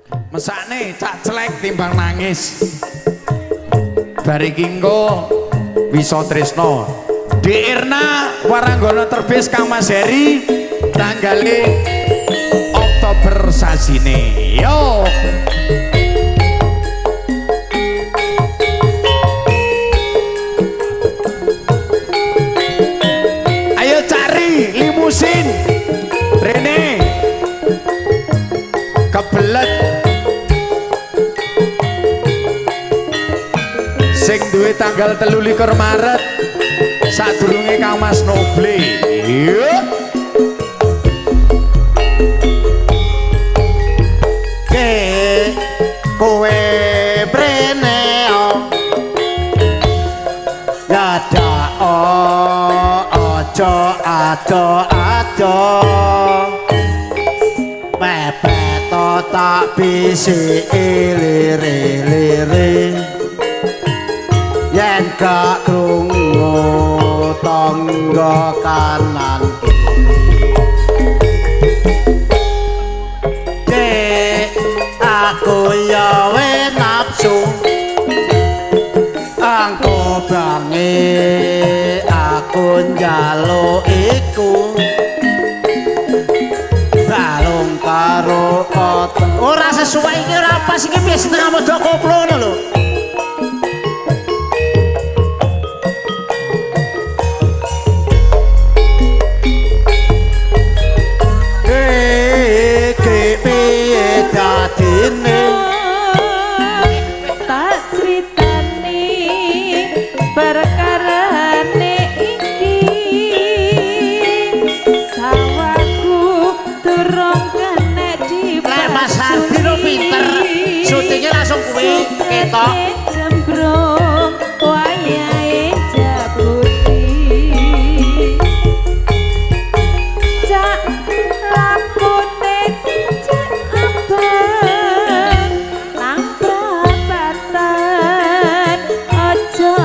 Mesakne cak celek timbang nangis. Bar iki engko Wisa Tresna. Dik Irna Waranggono Terbis Kang Mas Heri tanggale Oktober sasine. Yo. Ayo cari limusin. Rene. Kebelet. Sing duwe tanggal 23 Maret sadurunge Kang Mas Noble. Yuk. Ke kowe brene ya dak aja ado-ado mepet tak bisiki lire-lire yen gak krungu tangga kanan dek aku ya we nafsu angko bange aku njaluk iku balung karo otak ora sesuai iki ora pas iki piye setengah modho koplo ngono lho. Tak critani perkarane iki sawahku durung kena dibasuri. Lek Mas Hardi lo pinter, syutingnya langsung kuwi ketok. Cembrung wayahe jabuti. Cak lampune cek abang nang prapatan aja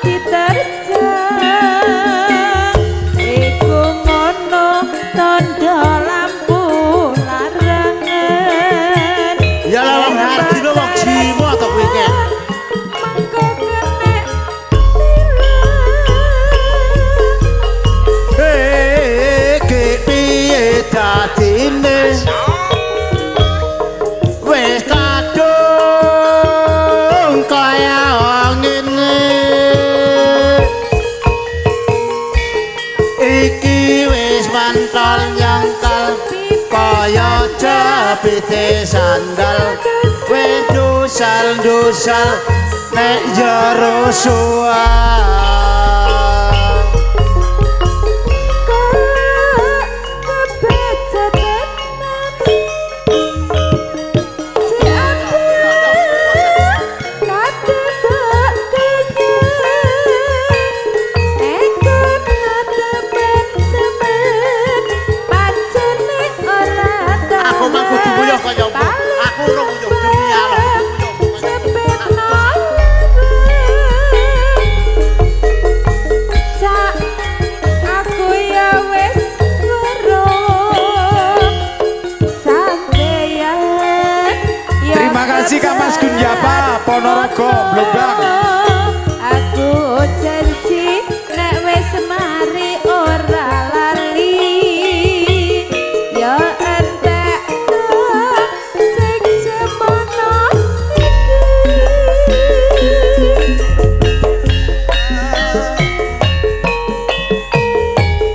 diterjang iku ngono tandha lampu larangan. Ya lah wong Hardi lo wong jiwa to kuwi kek. Mengko kenek Iki piye dadine wis kadung kaya ngene iki wis mantol nyangkal kaya jepite sandal wis dusal-dusal nek jero suwal. Aku mah kudu nguyuh kaya apa? Aku urung nguyuh demi Allah. Cak, aku ya wis weruh sampeyan. Terima kasih Kang Mas Gunjapa Ponorogo Blobang. Aku janji nek wis mari ora lali. Ya entek sing semono iki.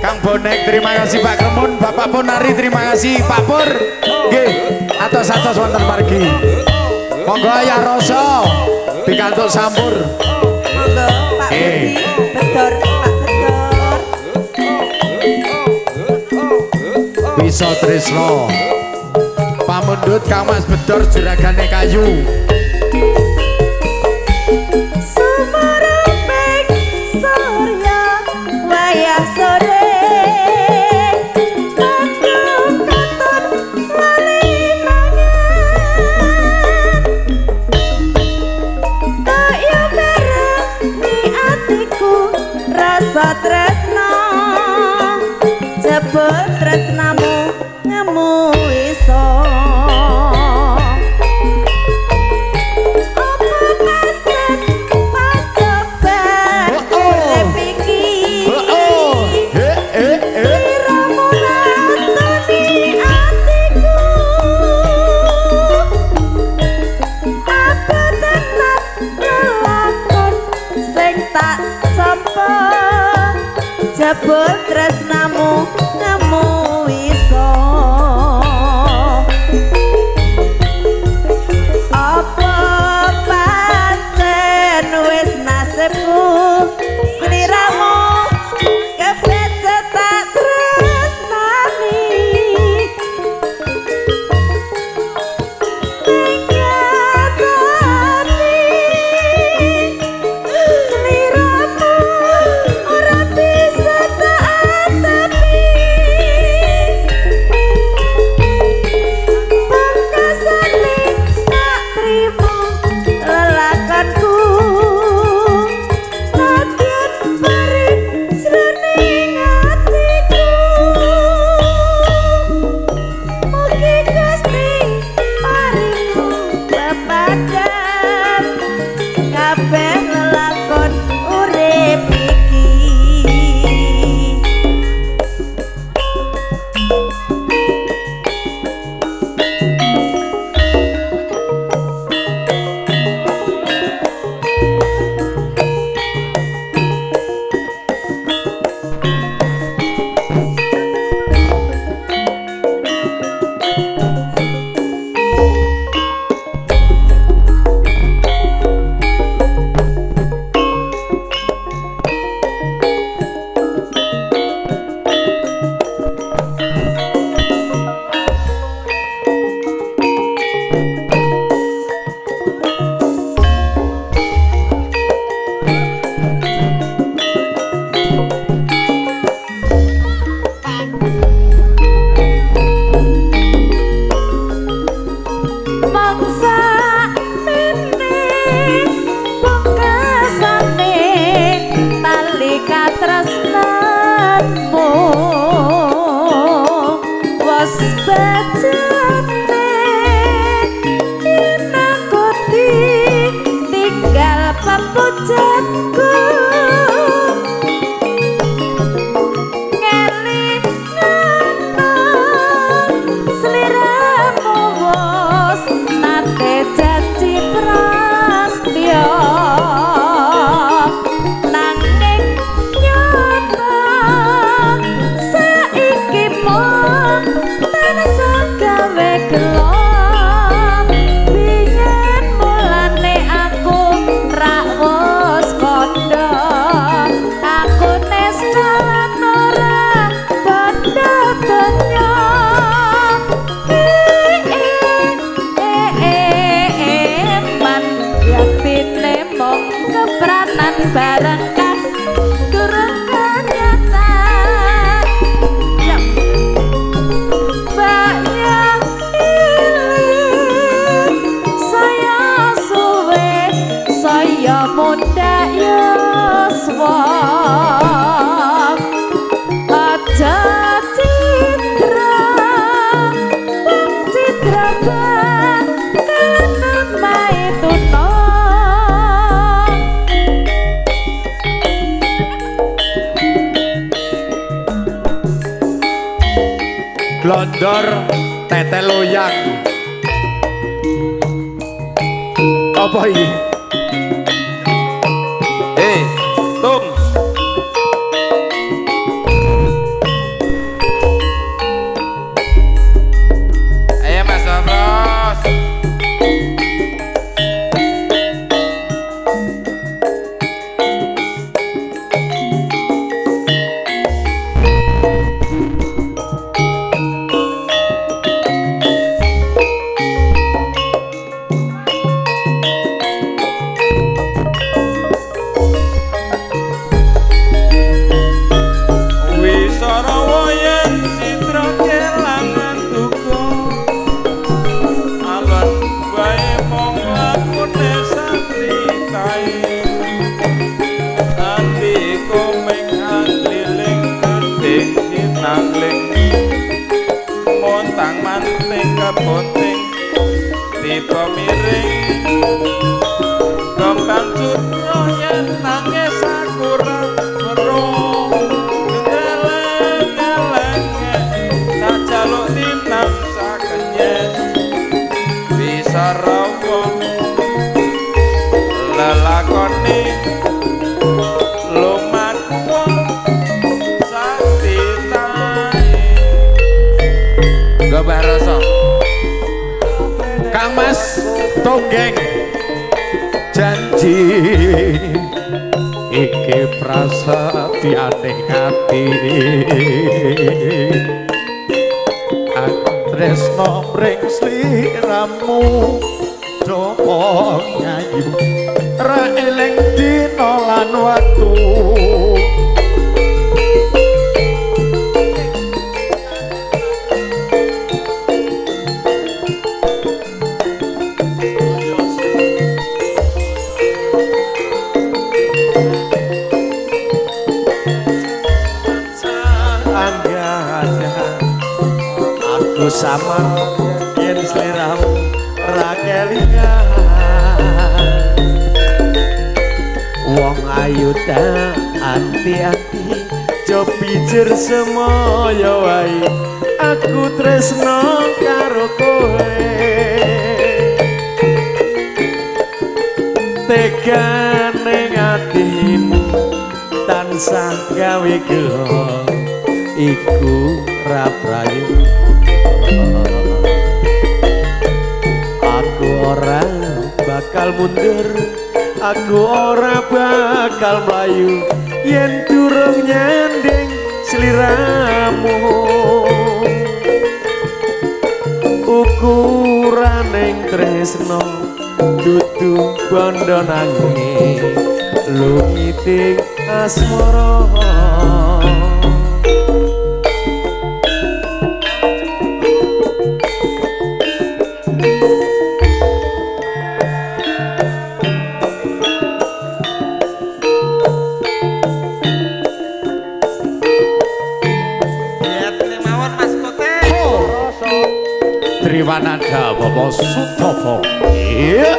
Kang Bonek terima kasih Pak Kremun, Bapak Ponari terima kasih Pak Pur. Nggih, atos-atos wonten margi. Monggo Ayah Rasa pikantuk sampur. Monggo Pak Budi, Bedor, Pak Bedor. Wisa Tresna. Pamundhut Kang Mas Bedor juragane kayu. Sumereping surya wayah sore mendung katon lali mangan kaya mereni atiku rasa tresna jebul tresnamu ngemu iso. Jebul tresnamu nemu iso. Apa pancen wis nasibku sliramu kebecet tak tresnani. Nyatane sliramu ora bisa tak atapi. Pungkasane tak trimo lelakonku, nadyan perih jroning atiku. Mugi Gusti paringu pepadhan kabeh lelakon urip iki. Mangsa mene pungkasane tali katresnanmu wis bejane yen aku tinggal pepujanku. Ngelingono sliramu wis nate janji prastya, nanging nyata saiki mung tansah gawe gelo. Biyen mulane aku rak wis kandha, aku nesta lan ora bondo donya. Eman yaktine mung kepranan bareng kang durung kenyatan. Ya. Banyak iling saya suwe saya muda yuswa. Aja citra wong citra bakal namae tuna. Glondor tetel loyang. Apa iki? Hei, Tung. Ayo Mas Ros. Wisara yen citra kelangan duka, alon wae mung lakune santri kae. Ati komeng angliling gedhe sinangling, montang manting kebonting tiba miring. Kembang cutro yen nangis aku ra weruh. Ngeleng-elenge tak jaluk tinang sakenyes. Wisarawa lelakone lumaku. Kang Mas Tonggeng janji iki prasetyane ati aku tresno mring sliramu dopo nyayu ra eling dina lan wektu. Aku samar yen sliramu ra kelingan. Wong ayu tak anti-anti jo pijer semoyo wae aku tresno karo kowe. Tegane atimu tansah gawe gelo iku ra prayu. Aku ora bakal mundur, aku ora bakal mlayu yen durung nyanding sliramu. Ukuraning tresno dudu bondo nanging lumiting asmara. Triwananda Bapak Sutopo. Iya.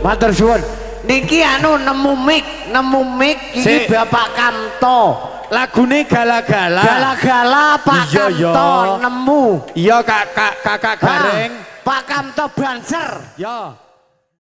Matur suwun. Niki anu nemu mic iki Bapak Kamto. Lagune gala-gala. Gala-gala Pak Kamto nemu. Iya Kakak Gareng. Pak Kamto Banser. Ya.